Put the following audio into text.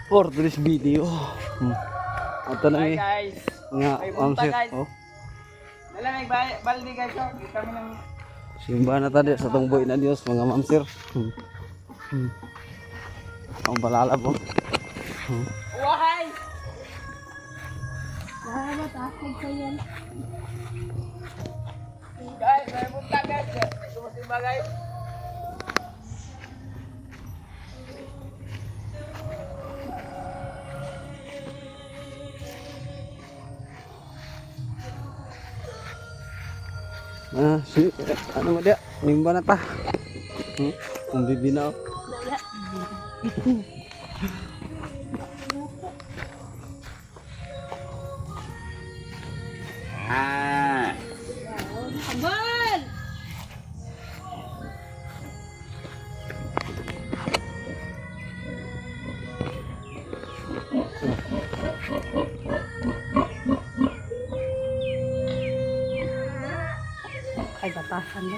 For this video. Ato na Hi mi guys. nga Ay, ma'am punta, sir. guys. Oh, Dala may balde guys. Oh. Di kami ng simba na ta di sa tong buhi na Dios mga ma'am sir. Ang balala po. Wahay. Salamat ah, yan. Guys, may punta guys. Sumusimba guys. Ah, si ano mo dia? Nimba na ta. Ang bibi na oh. Ambal! Ay, batasan na.